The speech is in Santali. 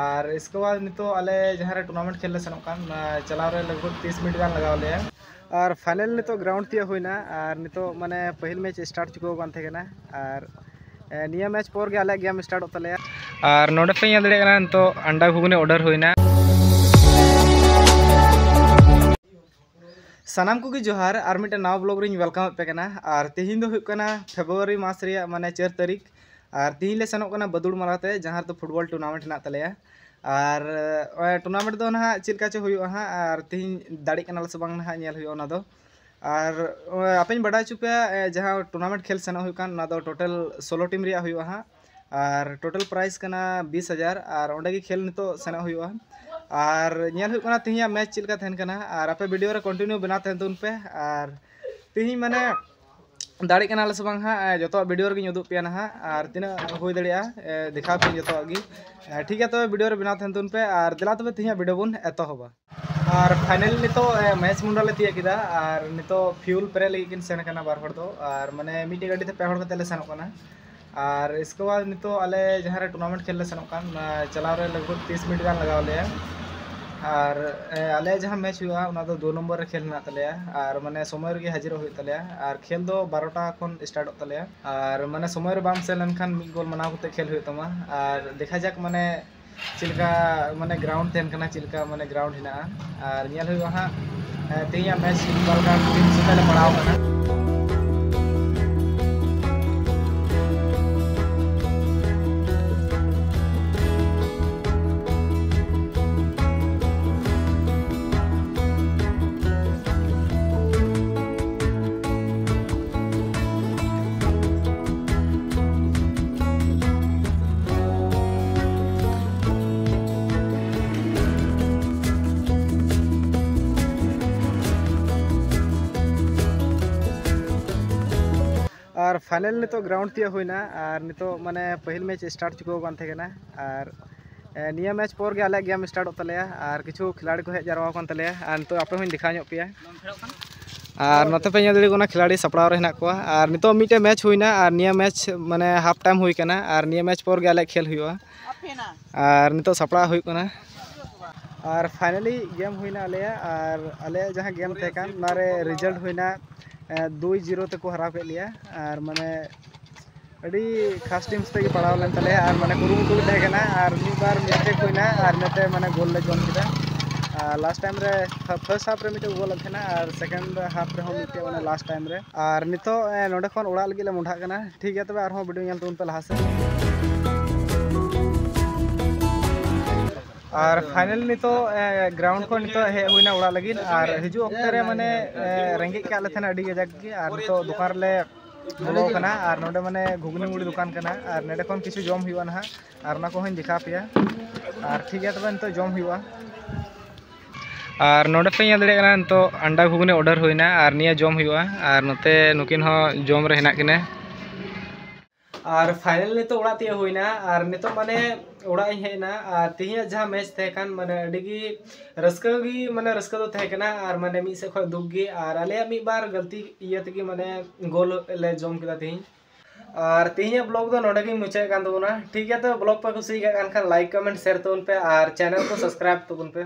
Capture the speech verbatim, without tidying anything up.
ᱟᱨ ᱤᱥᱠᱮ ᱵᱟᱫ ᱱᱤᱛᱚᱜ ᱟᱞᱮ ᱡᱟᱦᱟᱸ ᱨᱮ ᱴᱩᱨᱱᱟᱢᱮᱱᱴ ᱠᱷᱮᱞ ᱞᱮ ᱥᱮᱱᱚᱜ ᱠᱟᱱ, ᱚᱱᱟ ᱪᱟᱞᱟᱣ ᱨᱮ ᱞᱟᱜᱽ ᱵᱷᱟᱜᱽ ᱛᱤᱥ ᱢᱤᱱᱤᱴ ᱜᱟᱱ ᱞᱟᱜᱟᱣ ᱞᱮᱭᱟ᱾ ᱟᱨ ᱯᱷᱟᱭᱱᱮᱞ ᱱᱤᱛᱚᱜ ᱜᱨᱟᱣᱩᱱᱰ ᱛᱤᱭᱟᱹᱜ ᱦᱩᱭᱱᱟ᱾ ᱟᱨ ᱱᱤᱛᱚᱜ ᱢᱟᱱᱮ ᱯᱟᱹᱦᱤᱞ ᱢᱮᱪ ᱥᱴᱟᱨᱴ ᱪᱩᱠᱟᱹᱣ ᱟᱠᱟᱱ ᱛᱟᱦᱮᱸ ᱠᱟᱱᱟ᱾ ᱟᱨ ᱮ, ᱱᱤᱭᱟᱹ ᱢᱮᱪ ᱯᱚᱨ ᱜᱮ ᱟᱞᱮᱭᱟᱜ ᱜᱮᱢ ᱥᱴᱟᱨᱴᱚᱜ ᱛᱟᱞᱮᱭᱟ᱾ ᱟᱨ ᱱᱚᱰᱮ ᱯᱮ ᱧᱮᱞ ᱫᱟᱲᱮᱭᱟᱜ ᱠᱟᱱᱟ, ᱱᱤᱛᱚᱜ ᱟᱱᱰᱟ ᱜᱷᱩᱜᱽᱱᱤ ᱚᱰᱟᱨ ᱦᱩᱭᱱᱟ᱾ ᱥᱟᱱᱟᱢ ᱠᱚᱜᱮ ᱡᱚᱦᱟᱨ, ᱟᱨ ᱢᱤᱫᱴᱮᱱ ᱱᱟᱣᱟ ᱵᱞᱚᱜ ᱨᱤᱧ ᱣᱮᱞᱠᱟᱢ ᱮᱫ ᱯᱮ ᱠᱟᱱᱟ᱾ ᱟᱨ ᱛᱮᱦᱮᱧ ᱫᱚ ᱦᱩᱭᱩᱜ ᱠᱟᱱᱟ ᱯᱷᱮᱵᱽᱨᱩᱣᱟᱨᱤ ᱢᱟᱥ ᱨᱮᱭᱟᱜ ᱢᱟᱱᱮ ᱪᱟᱨ ᱛᱟᱹᱨᱤᱠᱷ᱾ ᱟᱨ ᱛᱮᱦᱮᱧ ᱞᱮ ᱥᱮᱱᱚᱜ ᱠᱟᱱᱟ ᱵᱟᱫᱩᱲ ᱢᱟᱞᱟ ᱛᱮ, ᱡᱟᱦᱟᱸ ᱨᱮᱫᱚ ᱯᱷᱩᱴᱵᱚᱞ ᱴᱩᱨᱱᱟᱢᱮᱱᱴ ᱦᱮᱱᱟᱜ ᱛᱟᱞᱮᱭᱟ᱾ ᱟᱨ ᱴᱩᱨᱱᱟᱢᱮᱱᱴ ᱫᱚ ᱱᱟᱦᱟᱜ ᱪᱮᱫ ᱞᱮᱠᱟ ᱪᱚ ᱦᱩᱭᱩᱜᱼᱟ ᱦᱟᱸᱜ, ᱟᱨ ᱛᱮᱦᱮᱧ ᱫᱟᱲᱮᱜ ᱠᱟᱱᱟᱞᱮ ᱥᱮ ᱵᱟᱝ ᱱᱟᱦᱟᱜ ᱧᱮᱞ ᱦᱩᱭᱩᱜᱼᱟ ᱚᱱᱟ ᱫᱚ᱾ ᱟᱨ ᱟᱯᱮᱧ ᱵᱟᱰᱟᱭ ᱦᱚᱪᱚ ᱯᱮᱭᱟ, ᱮ, ᱡᱟᱦᱟᱸ ᱴᱩᱨᱱᱟᱢᱮᱱᱴ ᱠᱷᱮᱞ ᱥᱮᱱᱚᱜ ᱦᱩᱭᱩᱜ ᱠᱟᱱ, ᱚᱱᱟ ᱫᱚ ᱴᱳᱴᱟᱞ ᱥᱳᱞᱳ ᱴᱤᱢ ᱨᱮᱭᱟᱜ ᱦᱩᱭᱩᱜᱼᱟ ᱦᱟᱸᱜ᱾ ᱟᱨ ᱴᱳᱴᱟᱞ ᱯᱨᱟᱭᱤᱡᱽ ᱠᱟᱱᱟ ᱵᱤᱥ ᱦᱟᱡᱟᱨ᱾ ᱟᱨ ᱚᱸᱰᱮ ᱜᱮ ᱠᱷᱮᱞ ᱱᱤᱛᱚᱜ ᱥᱮᱱᱚᱜ ᱦᱩᱭᱩᱜᱼᱟ᱾ ᱟᱨ ᱧᱮᱞ ᱦᱩᱭᱩᱜ ᱠᱟᱱᱟ ᱛᱮᱦᱮᱧᱟᱜ ᱢᱮᱪ ᱪᱮᱫ ᱞᱮᱠᱟ ᱛᱟᱦᱮᱱ ᱠᱟᱱᱟ᱾ ᱟᱨ ᱟᱯᱮ ᱵᱷᱤᱰᱤᱭᱳ ᱨᱮ ᱠᱚᱱᱴᱤᱱᱤᱭᱩ ᱵᱮᱱᱟᱣ ᱛᱟᱦᱮᱱ ᱛᱟᱵᱚᱱ ᱯᱮ᱾ ᱟᱨ ᱛᱮᱦᱮᱧ ᱢᱟᱱᱮ ᱫᱟᱲᱮᱜ ᱠᱟᱱᱟᱞᱮ ᱥᱮ ᱵᱟᱝ ᱦᱟᱸᱜ, ᱮ, ᱡᱚᱛᱚᱣᱟᱜ ᱵᱷᱤᱰᱤᱭᱳ ᱨᱮᱜᱮᱧ ᱩᱫᱩᱜ ᱯᱮᱭᱟ ᱱᱟᱦᱟᱜ᱾ ᱟᱨ ᱛᱤᱱᱟᱹᱜ ᱦᱩᱭ ᱫᱟᱲᱮᱭᱟᱜᱼᱟ, ᱮ, ᱫᱮᱠᱷᱟᱣ ᱯᱮᱭᱟᱧ ᱡᱚᱛᱚᱣᱟᱜ ᱜᱮ᱾ ᱮ, ᱴᱷᱤᱠ ᱜᱮᱭᱟ, ᱛᱚᱵᱮ ᱵᱷᱤᱰᱤᱭᱳ ᱨᱮ ᱵᱮᱱᱟᱣ ᱛᱟᱦᱮᱱ ᱛᱟᱵᱚᱱ ᱯᱮ᱾ ᱟᱨ ᱫᱮᱞᱟ ᱛᱚᱵᱮ ᱛᱮᱦᱮᱧᱟᱜ ᱵᱷᱤᱰᱤᱭᱳ ᱵᱚᱱ ᱮᱛᱚᱦᱚᱵᱟ᱾ ᱟᱨ ᱯᱷᱟᱭᱱᱮᱞ ᱱᱤᱛᱚᱜ, ᱮ, ᱢᱚᱦᱮᱥ ᱢᱩᱱᱰᱟ ᱞᱮ ᱛᱤᱭᱟᱹᱜ ᱠᱮᱫᱟ᱾ ᱟᱨ ᱱᱤᱛᱚᱜ ᱯᱷᱤᱭᱩᱞ ᱯᱮᱨᱮᱡ ᱞᱟᱹᱜᱤᱫ ᱠᱤᱱ ᱥᱮᱱ ᱠᱟᱱᱟ ᱵᱟᱨ ᱦᱚᱲ ᱫᱚ᱾ ᱟᱨ ᱢᱟᱱᱮ ᱢᱤᱫᱴᱮᱡ ᱜᱟᱹᱰᱤ ᱛᱮ ᱯᱮ ᱦᱚᱲ ᱠᱟᱛᱮ ᱞᱮ ᱥᱮᱱᱚᱜ ᱠᱟᱱᱟ᱾ ᱟᱨ ᱤᱥᱠᱮ ᱵᱟᱫ ᱱᱤᱛᱚᱜ ᱟᱞᱮ ᱡᱟᱦᱟᱸ ᱨᱮ ᱴᱩᱨᱱᱟᱢᱮᱱᱴ ᱠᱷᱮᱞ ᱞᱮ ᱥᱮᱱᱚᱜ ᱠᱟᱱ, ᱚᱱᱟ ᱪᱟᱞᱟᱣ ᱨᱮ ᱞᱟᱜᱽ ᱵᱷᱟᱜᱽ ᱛᱤᱥ ᱢᱤᱱᱤᱴ ᱜᱟᱱ ᱞᱟᱜᱟᱣ ᱞᱮᱭᱟ᱾ ᱟᱨ, ᱮ, ᱟᱞᱮ ᱡᱟᱦᱟᱸ ᱢᱮᱪ ᱦᱩᱭᱩᱜᱼᱟ, ᱚᱱᱟ ᱫᱚ ᱫᱩ ᱱᱚᱢᱵᱚᱨ ᱨᱮ ᱠᱷᱮᱞ ᱦᱮᱱᱟᱜ ᱛᱟᱞᱮᱭᱟ᱾ ᱟᱨ ᱢᱟᱱᱮ ᱥᱚᱢᱚᱭ ᱨᱮᱜᱮ ᱦᱟᱹᱡᱤᱨᱚᱜ ᱦᱩᱭᱩᱜ ᱛᱟᱞᱮᱭᱟ᱾ ᱟᱨ ᱠᱷᱮᱞ ᱫᱚ ᱵᱟᱨᱚᱴᱟ ᱠᱷᱚᱱ ᱥᱴᱟᱨᱴᱚᱜ ᱛᱟᱞᱮᱭᱟ᱾ ᱟᱨ ᱢᱟᱱᱮ ᱥᱚᱢᱚᱭ ᱨᱮ ᱵᱟᱢ ᱥᱮᱱ ᱞᱮᱱᱠᱷᱟᱱ ᱢᱤᱫ ᱜᱳᱞ ᱢᱟᱱᱟᱣ ᱠᱟᱛᱮ ᱠᱷᱮᱞ ᱦᱩᱭᱩᱜ ᱛᱟᱢᱟ᱾ ᱟᱨ ᱫᱮᱠᱷᱟ ᱡᱟᱠ ᱢᱟᱱᱮ ᱪᱮᱫ ᱞᱮᱠᱟ ᱢᱟᱱᱮ ᱜᱨᱟᱣᱩᱱᱰ ᱛᱟᱦᱮᱱ ᱠᱟᱱᱟ, ᱪᱮᱫ ᱞᱮᱠᱟ ᱢᱟᱱᱮ ᱜᱨᱟᱣᱩᱱᱰ ᱦᱮᱱᱟᱜᱼᱟ᱾ ᱟᱨ ᱧᱮᱞ ᱦᱩᱭᱩᱜᱼᱟ ᱦᱟᱸᱜ, ᱮ, ᱛᱮᱦᱮᱧᱟᱜ ᱢᱮᱪ ᱚᱠᱟ ᱞᱮᱠᱟ ᱴᱤᱢ ᱥᱟᱛᱮ ᱞᱮ ᱯᱟᱲᱟᱣ ᱠᱟᱱᱟ᱾ ᱟᱨ ᱯᱷᱟᱭᱱᱮᱞ ᱱᱤᱛᱚᱜ ᱜᱨᱟᱣᱩᱱᱰ ᱛᱤᱭᱟᱹᱜ ᱦᱩᱭᱱᱟ᱾ ᱟᱨ ᱱᱤᱛᱚᱜ ᱢᱟᱱᱮ ᱯᱟᱹᱦᱤᱞ ᱢᱮᱪ ᱥᱴᱟᱨᱴ ᱪᱩᱠᱟᱹᱣ ᱟᱠᱟᱱ ᱛᱟᱦᱮᱸ ᱠᱟᱱᱟ᱾ ᱟᱨ, ᱮ, ᱱᱤᱭᱟᱹ ᱢᱮᱪ ᱯᱚᱨ ᱜᱮ ᱟᱞᱮᱭᱟᱜ ᱜᱮᱢ ᱥᱴᱟᱨᱴᱚᱜ ᱛᱟᱞᱮᱭᱟ᱾ ᱟᱨ ᱠᱤᱪᱷᱩ ᱠᱷᱤᱞᱟᱲᱤ ᱠᱚ ᱦᱮᱡ ᱡᱟᱨᱣᱟ ᱟᱠᱟᱱ ᱛᱟᱞᱮᱭᱟ᱾ ᱟᱨ ᱱᱤᱛᱚᱜ ᱟᱯᱮ ᱦᱚᱸᱧ ᱫᱮᱠᱷᱟᱣ ᱧᱚᱜ ᱯᱮᱭᱟ᱾ ᱟᱨ ᱱᱚᱛᱮ ᱯᱮ ᱧᱮᱞ ᱫᱟᱲᱮᱭᱟᱜ ᱠᱟᱱᱟ, ᱠᱷᱤᱞᱟᱲᱤ ᱥᱟᱯᱲᱟᱣ ᱨᱮ ᱦᱮᱱᱟᱜ ᱠᱚᱣᱟ᱾ ᱟᱨ ᱱᱤᱛᱚᱜ ᱢᱤᱫᱴᱮᱡ ᱢᱮᱪ ᱦᱩᱭᱱᱟ, ᱟᱨ ᱱᱤᱭᱟᱹ ᱢᱮᱪ ᱢᱟᱱᱮ ᱦᱟᱯ ᱴᱟᱭᱤᱢ ᱦᱩᱭ ᱠᱟᱱᱟ, ᱟᱨ ᱱᱤᱭᱟᱹ ᱢᱮᱪ ᱯᱚᱨ ᱜᱮ ᱟᱞᱮᱭᱟᱜ ᱠᱷᱮᱞ ᱦᱩᱭᱩᱜᱼᱟ᱾ ᱟᱨ ᱱᱤᱛᱚᱜ ᱥᱟᱯᱲᱟᱣ ᱦᱩᱭᱩᱜ ᱠᱟᱱᱟ᱾ ᱟᱨ ᱯᱷᱟᱭᱱᱟᱞᱤ ᱜᱮᱢ ᱦᱩᱭᱱᱟ ᱟᱞᱮᱭᱟᱜ, ᱟᱨ ᱟᱞᱮᱭᱟᱜ ᱡᱟᱦᱟᱸ ᱜᱮᱢ ᱛᱟᱦᱮᱸ ᱠᱟᱱ, ᱚᱱᱟᱨᱮ ᱨᱮᱡᱟᱞᱴ ᱦᱩᱭᱱᱟ ᱫᱩᱭ ᱡᱤᱨᱳ ᱛᱮᱠᱚ ᱦᱟᱨᱟᱣ ᱠᱮᱫ ᱞᱮᱭᱟ᱾ ᱟᱨ ᱢᱟᱱᱮ ᱟᱹᱰᱤ ᱠᱷᱟᱥ ᱴᱤᱢ ᱥᱟᱛᱮᱜ ᱜᱮ ᱯᱟᱲᱟᱣ ᱞᱮᱱ ᱛᱟᱞᱮᱭᱟ, ᱟᱨ ᱢᱟᱱᱮ ᱠᱩᱨᱩᱢᱩᱴᱩ ᱜᱮ ᱛᱟᱦᱮᱸ ᱠᱟᱱᱟ, ᱟᱨ ᱢᱤᱫ ᱵᱟᱨ ᱢᱤᱥᱴᱮᱠ ᱦᱩᱭᱱᱟ, ᱟᱨ ᱤᱱᱟᱹᱛᱮ ᱢᱟᱱᱮ ᱜᱳᱞ ᱞᱮ ᱡᱚᱢ ᱠᱮᱫᱟ᱾ ᱟᱨ ᱞᱟᱥᱴ ᱴᱟᱭᱤᱢ ᱨᱮ, ᱯᱷᱟᱨᱥᱴ ᱦᱟᱯ ᱨᱮ ᱢᱤᱫᱴᱮᱡ ᱜᱳᱞ ᱞᱮᱫ ᱛᱟᱦᱮᱱᱟ, ᱟᱨ ᱥᱮᱠᱮᱱᱰ ᱦᱟᱯ ᱨᱮᱦᱚᱸ ᱢᱤᱫᱴᱮᱡ, ᱢᱟᱱᱮ ᱞᱟᱥᱴ ᱴᱟᱭᱤᱢ ᱨᱮ᱾ ᱟᱨ ᱱᱤᱛᱚᱜ ᱮ, ᱱᱚᱸᱰᱮ ᱠᱷᱚᱱ ᱚᱲᱟᱜ ᱞᱟᱹᱜᱤᱫ ᱞᱮ ᱢᱚᱸᱰᱷᱟᱜ ᱠᱟᱱᱟ᱾ ᱴᱷᱤᱠ ᱜᱮᱭᱟ, ᱛᱚᱵᱮ ᱟᱨᱦᱚᱸ ᱵᱷᱤᱰᱤᱭᱳ ᱧᱮᱞ ᱛᱟᱵᱚᱱ ᱯᱮ ᱞᱟᱦᱟ ᱥᱮᱫ᱾ ᱟᱨ ᱯᱷᱟᱭᱱᱟᱞ ᱱᱤᱛᱚᱜ ᱮ, ᱜᱨᱟᱣᱩᱱᱰ ᱠᱷᱚᱱ ᱱᱤᱛᱚᱜ ᱦᱮᱡ ᱦᱩᱭᱱᱟ ᱚᱲᱟᱜ ᱞᱟᱹᱜᱤᱫ, ᱟᱨ ᱦᱤᱡᱩᱜ ᱚᱠᱛᱮ ᱨᱮ ᱢᱟᱱᱮ ᱮ, ᱨᱮᱸᱜᱮᱡ ᱠᱟᱜ ᱞᱮ ᱛᱟᱦᱮᱱᱟ ᱟᱹᱰᱤ ᱠᱟᱡᱟᱠ ᱜᱮ, ᱟᱨ ᱱᱤᱛᱚᱜ ᱫᱚᱠᱟᱱ ᱨᱮᱞᱮ ᱵᱚᱞᱚ ᱠᱟᱱᱟ, ᱟᱨ ᱱᱚᱰᱮ ᱢᱟᱱᱮ ᱜᱷᱩᱜᱽᱱᱤ ᱢᱩᱲᱤ ᱫᱚᱠᱟᱱ ᱠᱟᱱᱟ, ᱟᱨ ᱱᱚᱰᱮ ᱠᱷᱚᱱ ᱠᱤᱪᱷᱩ ᱡᱚᱢ ᱦᱩᱭᱩᱜᱼᱟ ᱱᱟᱦᱟᱜ, ᱟᱨ ᱚᱱᱟ ᱠᱚᱦᱚᱸᱧ ᱫᱮᱠᱷᱟᱣ ᱯᱮᱭᱟ᱾ ᱟᱨ ᱴᱷᱤᱠ ᱜᱮᱭᱟ, ᱛᱚᱵᱮ ᱱᱤᱛᱚᱜ ᱡᱚᱢ ᱦᱩᱭᱩᱜᱼᱟ᱾ ᱟᱨ ᱱᱚᱰᱮ ᱯᱮ ᱧᱮᱞ ᱫᱟᱲᱮᱭᱟᱜ ᱠᱟᱱᱟ, ᱱᱤᱛᱚᱜ ᱟᱱᱰᱟ ᱜᱷᱩᱜᱽᱱᱤ ᱚᱰᱟᱨ ᱦᱩᱭᱱᱟ, ᱟᱨ ᱱᱤᱭᱟᱹ ᱡᱚᱢ ᱦᱩᱭᱩᱜᱼᱟ᱾ ᱟᱨ ᱱᱚᱛᱮ ᱱᱩᱠᱤᱱ ᱦᱚᱸ ᱡᱚᱢ ᱨᱮ ᱦᱮᱱᱟᱜ ᱠᱤᱱᱟ᱾ ᱟᱨ ᱯᱷᱟᱭᱱᱟᱞ ᱱᱤᱛᱚᱜ ᱚᱲᱟᱜ ᱛᱤᱭᱳᱜ ᱦᱩᱭᱱᱟ, ᱟᱨ ᱱᱤᱛᱚᱜ ᱢᱟᱱᱮ ᱚᱲᱟᱜ ᱤᱧ ᱦᱮᱡ ᱮᱱᱟ᱾ ᱟᱨ ᱛᱮᱦᱮᱧᱟᱜ ᱡᱟᱦᱟᱸ ᱢᱮᱪ ᱛᱟᱦᱮᱸ ᱠᱟᱱ, ᱢᱟᱱᱮ ᱟᱹᱰᱤ ᱜᱮ ᱨᱟᱹᱥᱠᱟᱹ ᱜᱮ, ᱢᱟᱱᱮ ᱨᱟᱹᱥᱠᱟᱹ ᱫᱚ ᱛᱟᱦᱮᱸ ᱠᱟᱱᱟ, ᱟᱨ ᱢᱟᱱᱮ ᱢᱤᱫ ᱥᱮᱫ ᱠᱷᱚᱱ ᱫᱩᱠ ᱜᱮ, ᱟᱨ ᱟᱞᱮᱭᱟᱜ ᱢᱤᱫ ᱵᱟᱨ ᱜᱟᱹᱞᱛᱤ ᱤᱭᱟᱹ ᱛᱮᱜᱮ ᱢᱟᱱᱮ ᱜᱳᱞ ᱞᱮ ᱡᱚᱢ ᱠᱮᱫᱟ ᱛᱮᱦᱮᱧ᱾ ᱟᱨ ᱛᱮᱦᱮᱧᱟᱜ ᱵᱞᱚᱜ ᱫᱚ ᱱᱚᱰᱮ ᱜᱮᱧ ᱢᱩᱪᱟᱹᱫ ᱠᱟᱱ ᱛᱟᱵᱚᱱᱟ᱾ ᱴᱷᱤᱠ ᱜᱮᱭᱟ, ᱛᱚ ᱵᱞᱚᱜ ᱯᱮ ᱠᱩᱥᱤᱭᱟᱜ ᱠᱟᱱ ᱠᱷᱟᱱ ᱞᱟᱭᱤᱠ, ᱠᱚᱢᱮᱱᱴ, ᱥᱮᱭᱟᱨ ᱛᱟᱵᱚᱱ ᱯᱮ, ᱟᱨ ᱪᱮᱱᱮᱞ ᱠᱚ ᱥᱟᱵᱥᱠᱨᱟᱭᱤᱵ ᱛᱟᱵᱚᱱ ᱯᱮ᱾